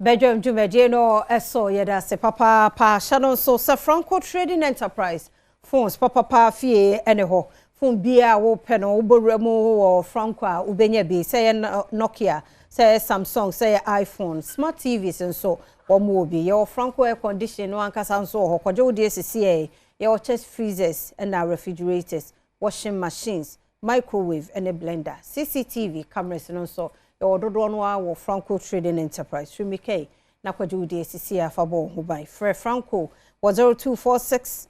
Bɛdwam dwumadie no ɛso, yɛda ase papaapa. Hyɛ no nso sɛ Franco Trading Enterprise, phones papapa fie ɛne hɔ. Phone biara a wopɛ no, wobɔwura mu wɔ Franco a, wobɛnya bi, sɛ yɛ Nokia, sɛ yɛ Samsung, sɛ yɛ iPhone. Smart TVs nso wɔn wɔ bi. Yɛwɔ Franco air condition no ankasa nso wɔ hɔ. Kɔgye wo deɛ sisi yɛ. Yɛwɔ chest freezers ɛna refrigerators, washing machines, microwave ɛne blender. CCTV cameras no nso yɛwɔ dodoɔ no ara wɔ Franco Trading Enterprise. Sumike na kɔgye wo deɛ sisi afa bɔ wo ho ban. Frɛ Franco wɔ 0246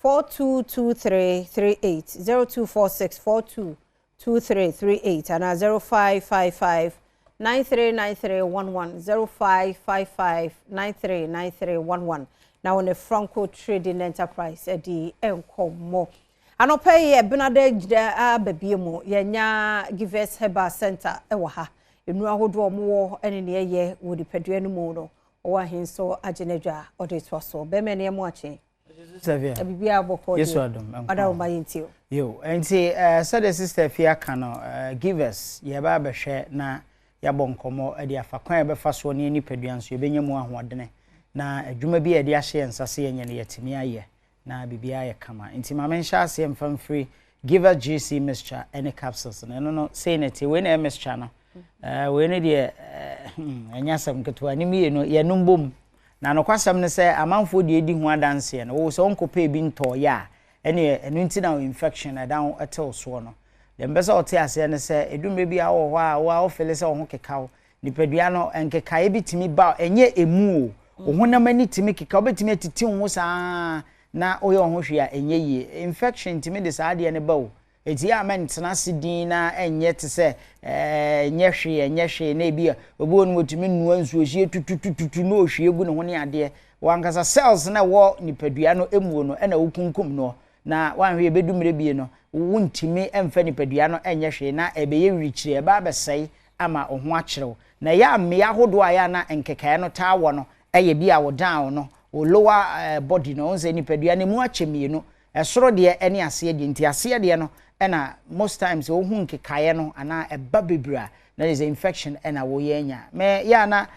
422338, 0246 422338 ana 0555 939311, 0555 939311 na wɔne Franco Trading Enterprise ɛdi nkɔmmɔ. Anɔpɛ yi, ɛbenada gyina aba bie mu, yɛnya Givers Herbal Center ɛwɔ ha. Nnuro ahodoɔ a wɔwɔ ɛne nea ɛyɛ wɔ nipadua no mu no, ɔwɔ ahenso agye n'adwa ɔde toa so. Bɛrima ne ɛmo akye. Sɛfia. Biribiara bɔkɔ. Yesu adom. Ɔda wo ma yɛ nti o. Yo, nti sɛdeɛ Sister Fia ka no, Givers, yɛba abɛhwɛ na yɛabɔ nkɔmmɔ de afa kwan a yɛbɛfa soɔ ne nipadua nso yɛbɛnya mu ahoɔdene na adwuma bi a yɛde ahyɛ yɛn nsa sɛ yɛnyɛ no, yɛatumi ayɛ na biribiara yɛ kama. Nti ma menhyɛ aseɛ mfa mfiri Givers GC mixture ne capsules no. Ɛno no sei na ɛte. Wei na ɛyɛ mixture no. Wei no deɛ, ɛnyɛ asɛm ketewa. Ne mmienu yɛnom bom na nokwasɛm no sɛ amanfoɔ deɛ ɛdi ho adanseɛ no, wo sɛ wonkɔpɛ bi ntɔɔyɛ a, ɛneɛ ɛno nti na infection ɛda ho ɛtew soɔ no. Deɛ mpɛ sɛ ɔte aseɛ no sɛ ɛdummerɛ bi a wɔ hɔ a wo a wofele sɛ wo ho keka wo, nipadua no nkekaeɛ bi tumi ba. Ɛnyɛ emu o, wo honam ani tumi keka, wobɛtumi atiti wo ho saa na woyɛ wo ho hwee a ɛnyɛ yie. Infection tumi de saa adeɛ no ba o. Eti a mɛntena ase din na ɛnyɛ te sɛ ɛnyɛ hwee, ɛnyɛ hwee. Na ebi a obi wɔ no, wɔtumi nua nsuo hyie tutututu na ohwie gu ne ho ne adeɛ. Wankasa cells na ɛwɔ nipadua no emu no ɛna wokunkum no na wanhwɛ, ebedu mmerɛ bie no, wontumi mfa nipadua no ɛnyɛ hwee na ɛbɛyɛ wirikyiri, ɛbɛ abɛsɛe ama wo ho akyerɛw. Na ɛyɛ a mmea ahodoɔ a yɛ ana nkekaeɛ no taa wɔ no, ɛyɛ bi a wo down no, wo lower body no. Wɔn sɛ nipadua no mu akyɛ mmienu, ɛsoro deɛ ɛne aseɛ deɛ. Nti aseɛ deɛ no ɛna most times wohu nkekaeɛ no anaa ɛba bebree a, na de sɛ infection ɛna wɔyɛ anya. Mɛ yɛ ana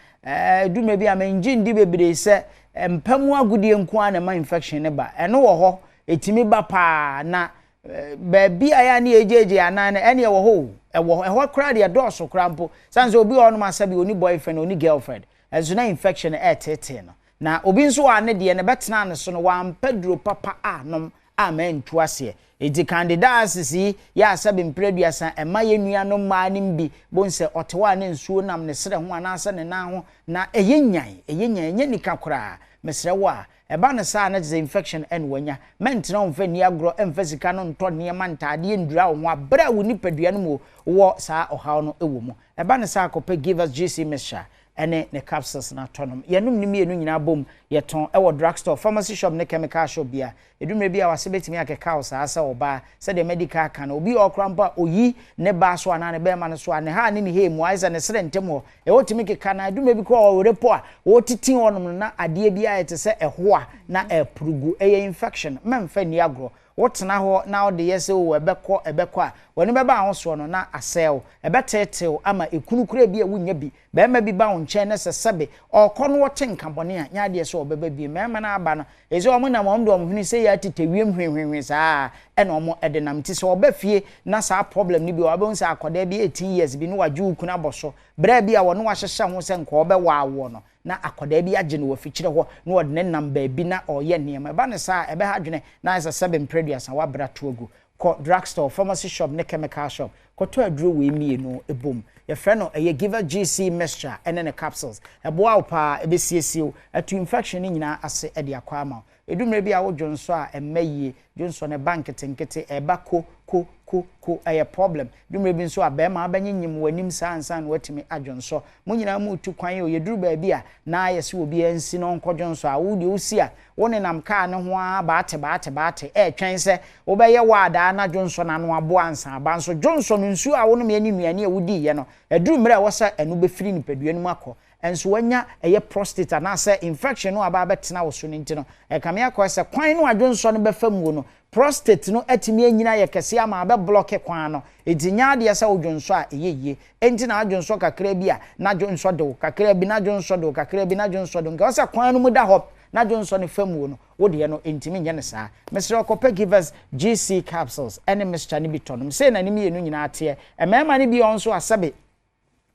duma bi a mɛngye ndi bebree sɛ mpa mu agodie nko ara na ɛma infection ne ba. Ɛno wɔ hɔ, ɛtumi ba paa na baabi a yɛ ne yɛgyegye anan no, ɛne ɛwɔ hɔ o. Ɛwɔ ɛhɔ koraa deɛ, dɔɔso koraa mpo san sɛ obi wɔ hɔnom asɛ bi oni boyfriend, oni girlfriend, ɛnso na infection ɛɛtetee no. Na obi nso wɔ ne deɛ ne bɛtena ne so no, wampɛ duro papa a nom a mantu aseɛ. Eti candidiasis yi yɛ asɛbe mpere 30 ɛma yɛn nuanom mmaa no bi bon sɛ ɔte hɔ a ne nsuo nam ne serɛ ho anaasɛ ne nan ho na ɛyɛ nyan, ɛyɛ nyan, ɛnyɛ nika koraa. Mesrɛ wo a, ɛba no saa na kyerɛ sɛ infection ɛna wanya. Mɛntena wo mfa nni agorɔ, ɛmfa sika no ntɔ nneɛma, ntaadeɛ ndura wo ho aberɛ a wo nipadua no mu wɔ saa ɔhaw no wɔ mu. Ɛba no saa, akɔpɛ Givers GC mixture ɛne ne capsules na atɔ nom. Yɛnom ne mmienu nyinaa bom. Yɛtɔn ɛwɔ drugstore, pharmacy shop ne chemical shop bia. Edumire bi a wase bɛtumi akeka wo saa sɛ ɔbaa, sɛdeɛ medical aka no, obi a ɔkora mpo a oyi ne baa so anaa ne bɛrima no so a, ne ha ne ne hei mu ayɛ sɛ ne serɛ ntɛm hɔ ɛwɔ tumi keka. Na edumire bi koraa ɔwere po a wɔtete hɔnom no na adeɛ bi ayɛ te sɛ ɛho a na ɛpurugu, ɛyɛ infection. Mɛmfa nni agorɔ. Wotena hɔ na wode yɛ sɛ o ɛbɛkɔ, ɛbɛkɔ a, wɔne bɛba ahosoɔ no na asɛe, ɛbɛteetew ama ekunu kura bi a wonya bi. Bɛrima bi ba wo nkyɛn na sɛ sɛbe ɔkɔ no, wɔte nka bɔne a, nyɛ adeɛ sɛ ɔbɛba bi. Mmarima no aba no, ɛsɛ wɔn nam, wɔn de wɔn hwene sɛ yɛ atete wiem hwehwehwe saa ɛna wɔn ɛde nam. Nti sɛ ɔba fie na saa problem no bi wɔ, wabɛhu sɛ akwadaa bi 18 years bi na wagye wo kunu abɔ so berɛ bi a wɔne wahyehyɛ ho sɛ nka ɔbɛwɔ awoɔ no, na akwadaa bi agye no wɔ afikyire hɔ na wɔde ne nam baabi na ɔreyɛ nneɛma. Ɛba ne saa, ɛbɛha adwene na ayɛ sɛ sɛbe mpere 30 wabra to agu. Kɔ drugstore, pharmacy shop ne chemical shop, kɔtɔ aduro wei mmienu ebom. Yɛfrɛ no ɛyɛ Giver GC mixture ɛne ne capsules. Ɛboa wo paa, ɛbɛsiesie wo, ɛto infection no nyinaa ase ɛde akɔ ama wo. Edumire bi a wodwo nso a ɛmma yie, dwo no ɛba nketenkete, ɛba ko ko ko ko, ɛyɛ problem. Dumire bi nso a bɛrima abɛnyenyem w'anim saa ansa na watumi adwo nsɔ. Mo nyinaa mu tu kwan yi o, yɛduru baabi a na yɛsɛ obiara nsi na ɔnkɔdwo nsɔ a, wo deɛ wosi a wo nenam kaa ne ho ara baate baate baate, ɛɛtwɛn sɛ wobɛyɛ waadaa na dwo nsɔ n'ano aboa ansa aba. Nso dwo nsɔ no, nsuo a wonom yɛ ne nnuane a wodiiɛ no, ɛduru mmerɛ a ɛwɔ sɛ ɛno bɛfiri nipadua no mu akɔ. Nso wanya ɛyɛ prostate anaasɛ infection no aba abɛtena wo so no nti no, ɛkame akɔyɛ sɛ kwan no adwonsɔ no bɛfa muo no, prostate no atumi anyina ayɛ kɛseɛ ama abɛblɔke kwan no. Enti nyɛ adeɛ sɛ wodwonsɔ a ɛyɛ yie. Enti na adwonsɔ kakra bi a na dwonsɔ de wo, kakra bi na dwonsɔ de wo, kakra bi na dwonsɔ de wo. Nka ɛwɔ sɛ kwan no mu da hɔ na dwonsɔ no fa muo no, wo deɛ no ɛntumi nyɛ no saa. Mesrɛ wo kɔpɛ Givers GC capsules ɛne mixture no bi tɔ nom. Sei na ne mmienu nyinaa teɛ. Mmarima no bi wɔ hɔ nso a sɛbe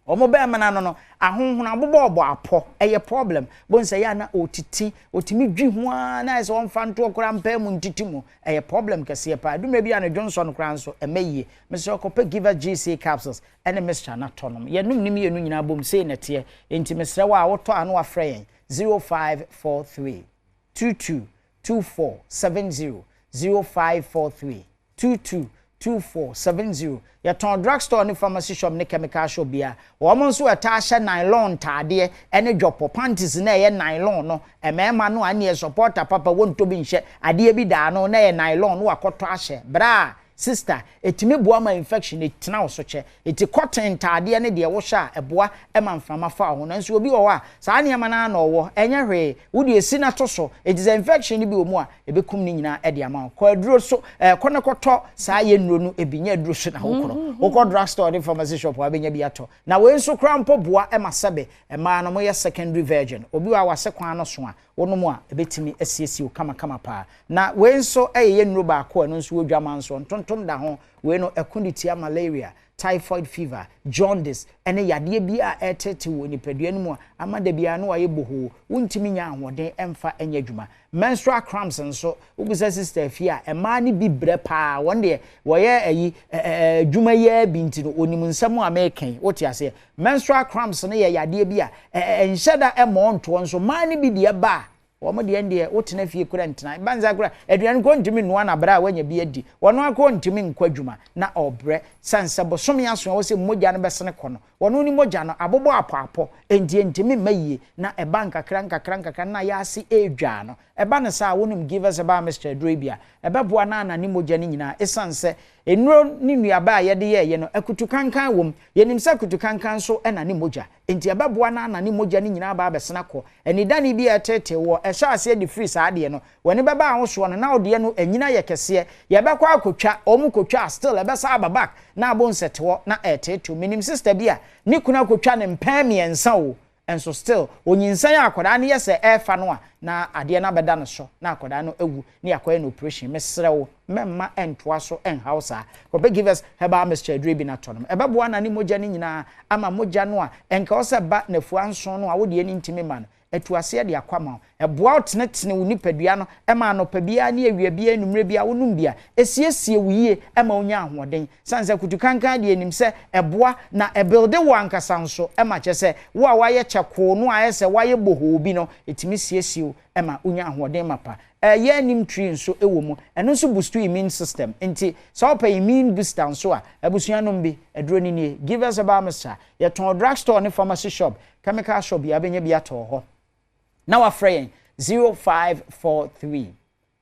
wɔn bɛɛma no ano no ahonhono abobɔɔbɔ apɔ, ɛyɛ problem. Bohu sɛ ɛyɛ a na ɔtiti, ɔtumi dwi ho ara na ayɛ sɛ ɔmfa ntoɔ koraa mpaa mu ntiti mu. Ɛyɛ problem kɛseɛ paa. Ɛdu mmerɛ bi a ne dwonsɔ no koraa nso ɛmmɛ yie. Mesrɛ wo kɔpɛ Givers GC capsules ɛne mixture no tɔ nom. Yɛnom ne mmienu nyinaa bom, sei na ɛteɛ. Enti mesrɛ wo a wotɔ a na wafrɛ yɛn 0543 22 24 70, 0543 22 24 70. Yɛtɔn drug store ne pharmacy shop ne chemical shop biara. Wɔn nso ɛtaa hyɛ nylon ntaadeɛ ne dwɔpɔ, panties na ɛyɛ nylon no. Mmarima no a ɛneɛ supporter papa wɔntɔ bi nhyɛ, adeɛ bi da ano na ɛyɛ nylon na wakɔtɔ ahyɛ. Bra, sister, ɛtumi boa ma infection tena wo so kyɛ. Enti kɔten ntaadeɛ ne deɛ wohyɛ a ɛboa ma mframa fa wo ho. Nanso obi wɔ hɔ a, saa nneɛma no ara na ɔwɔ. Ɛnyɛ hwee. Wo deɛ si na to so. Enti sɛ infection no bi wɔ mu a, ɛbɛkum ne nyinaa de ama wo. Kɔ aduro so, ɛɛ kɔ na kɔtɔ saa yɛ nnuro no bi. Nyɛ aduro so na wokorɔ. Wokɔ drug store ne pharmacy shop a, wobɛnya bi atɔ. Na wei nso koraa mpo boa ma sɛbe mmaa no wɔyɛ secondary virgin. Obi wɔ hɔ a wase kwan no so a, wonom a, ɛbɛtumi asiesie wo kamakama paa. Na wei nso yɛ yɛ nnuro baako a ɛno nso wɔ dwaman soɔ. Ntontom da ho. Wei no, ɛko de tia malaria, typhoid fever, jaundice, ne yadeɛ biara a ɛreteetee wɔ nipadua no mu a ama da biara na wayɛ bohoo, wontumi nya ahoɔden mfa nyɛ adwuma. Menstrual cramps nso, wobisa sister Afie a, mmaa no bi brɛ paa, wɔn deɛ wɔyɛ ayi, adwuma yi ara bi nti no, wɔnim nsɛm a mereka yi, wote aseɛ. Menstrual cramps no yɛ yadeɛ bi a ɛnhyɛ da mmɔ ntoɔ nso mmaa no bi deɛ ba a, Wɔn deɛ ɛndeɛ wotena fie koraa ntena. Ɛba no saa koraa aduane koraa ɔntumi nnoa no aberɛ a wanya bi adi. Ɔno ara koraa ɔntumi nkɔ adwuma na ɔrebrɛ. Sane sɛ bosome aso a ɛwɔ sɛ mogya no bɛsene kɔ no, ɔno ne mogya no abobɔ apɔapɔ enti ɛntumi mma yie na ɛba nkakra nkakra nkakra na ayaase redwaa no. Ɛba no saa a wonom Givers Herbal Mixture aduro yi bi a, ɛbɛboa na anane mogya no nyinaa ɛsiane sɛ nnuro ne nnuaba a yɛde yɛeɛ no akutukankan wɔ mu. Yɛnim sɛ akutukankan nso nane mogya. Enti ɛbɛboa no ana ne mogya no nyinaa aba abɛsen akɔ. Anidane bi a ɛreteetee woɔ, ɛhyɛ aseɛ de firi saa adeɛ no, w'ani bɛba ahosoɔ no, na wo deɛ no anyini ayɛ kɛseɛ. Yɛbɛkɔ akɔtwa, wɔn kɔtwa a still ɛbɛsan aba back, na abo nsɛtewɔ, na ɛreteetew. Menim sister bi a, ne kunu akɔtwa no mpɛn mmiɛnsa o, nso still, ɔnyinsɛn a akwadaa no yɛ sɛ ɛrefa no a, na adeɛ no abɛda ne so, na akwadaa no awu, na yɛakɔyɛ no operation. Mesrɛ wo. Mɛmma ɛntoa so ɛnha wo saa. Kɔpɛ Givers Herbal Mixture aduro yi bi na tɔ nom. Ɛbɛboa anane mogya no nyinaa ama mogya no a ɛnka ɛwɔ sɛ ɛba nnafua nson no a wo deɛ no ntumi mma no, atu aseɛ de akɔ ama wo. Ɛboa wo tenetene wo nipadua no ma anɔpa biara ne awia biara anwummerɛ biara wonom bi a, ɛsiesie wo yie ma wonya ahoɔden. Sane sɛ kutukankan deɛ yɛnim sɛ ɛboa na ɛbuilde wo ankasa nso ma kyerɛ sɛ wo a woayɛ kyɛkoo no a ayɛ sɛ woayɛ bohoo bi no, ɛtumi siesie wo ma wonya ahoɔden mapa. Ɛyɛ neem tree nso wɔ mu. Ɛno nso boost immune system. Nti sɛ wopɛ immune booster nso a, abusua nom bi. Aduro no nie, Givers Herbal Mixture. Yɛtɔn wɔ drug store ne pharmacy shop, chemical shop biara wobɛnya bi atɔ wɔ hɔ. Na wafrɛ yɛn 0543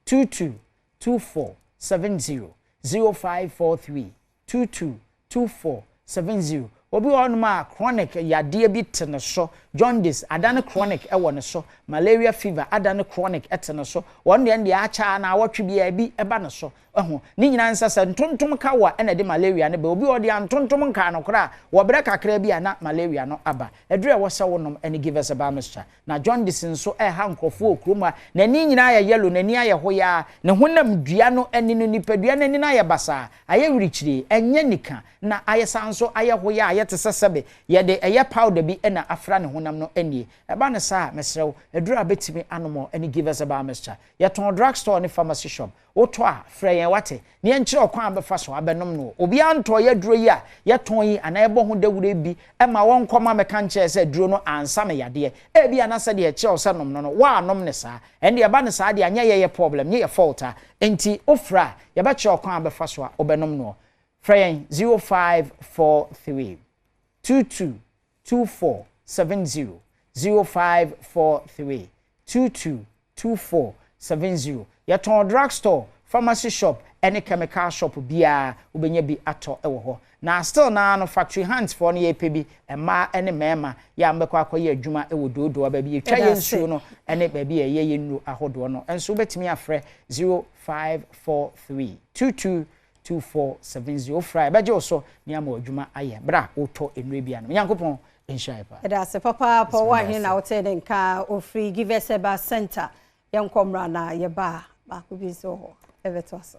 22 24 70, 0543 22 24 70. Obi wɔ hɔnom a chronic yadeɛ bi te ne so, jaundice adane chronic wɔ ne so, malaria fever adane chronic te ne so, wɔn deɛ no deɛ akyɛ ara naawɔtwe biara bi ba ne so. Wahu? Ne nyinaa nsa sɛ ntontom ka wo a ɛna ɛde malaria no ba. Obi wɔ hɔ deɛ a ntontom nkaa no koraa a, wɔ berɛ kakraa bi a na malaria no aba. Aduru a ɛwɔ sɛ wonom ne Givers Herbal Mixture. Na jaundice nso ɛreha nkurɔfoɔ wɔ kurom ha. N'ani nyinaa ayɛ yellow, n'ani ayɛ hoyaa, ne honam dua no ani no, nipadua no ani no ayɛ basaa, ayɛ wirikyirii, ɛnyɛ nika, na ayɛ saa nso ayɛ hoyaa, ayɛ te sɛ sɛbe yɛde ɛyɛ powder bi na afra ne honam no nie. Ɛba no saa a, mesrɛ wo, aduru a bɛtumi anom ne Givers Herbal Mixture. Yɛtɔn drug store ne pharmacy shop. Wotɔ a, frɛ yɛn, woate, na yɛnkyerɛ wo kwan a wobɛfa so abɛnom no. Obiara ntɔɔ yɛn aduro yi a yɛtɔn yi anaa yɛbɔ ho dawuro yi bi mma wɔnkɔ mma mmɛka nkyerɛ yɛn sɛ aduro no ansa me yadeɛ. Ebia na sɛdeɛ yɛkyerɛ wo sɛ nom no no, woannom no saa. Ɛnde ɛba no saa deɛ a, nyɛ yɛn yɛ problem, nyɛ yɛn fault a. Enti wofrɛ a, yɛbɛkyerɛ wo kwan a wobɛfa so a wobɛnom noɔ. Frɛ yɛn 0543 22 24 70, 0543 22 24 70. Yɛtɔn wɔ drug store, Pharmacy shop ne chemical shop biara wobɛnya bi atɔ wɔ hɔ. Na still naa no factory hands foɔ no yɛpɛ bi, mmaa ne mmarima yɛ a mobɛkɔ akɔyɛ adwuma wɔ Dodowa baabi yɛtwa yɛn nsuo no ne baabi a yɛyɛ yɛn nnuro ahodoɔ no nso wobɛtumi afrɛ 0543 22 2470 wofrɛ a yɛbɛgye wo so ne ama w'adwuma ayɛ berɛ a wotɔ nnuro bi anom. Nyankopɔn nhyira yɛ paa. Yɛda ase papaapa. Wo ahe na wotee ne nka ofiri Givers Herbal Center. Yɛnkɔ mmra na yɛba a baako bi nso wɔ hɔ ɛbɛtoa so.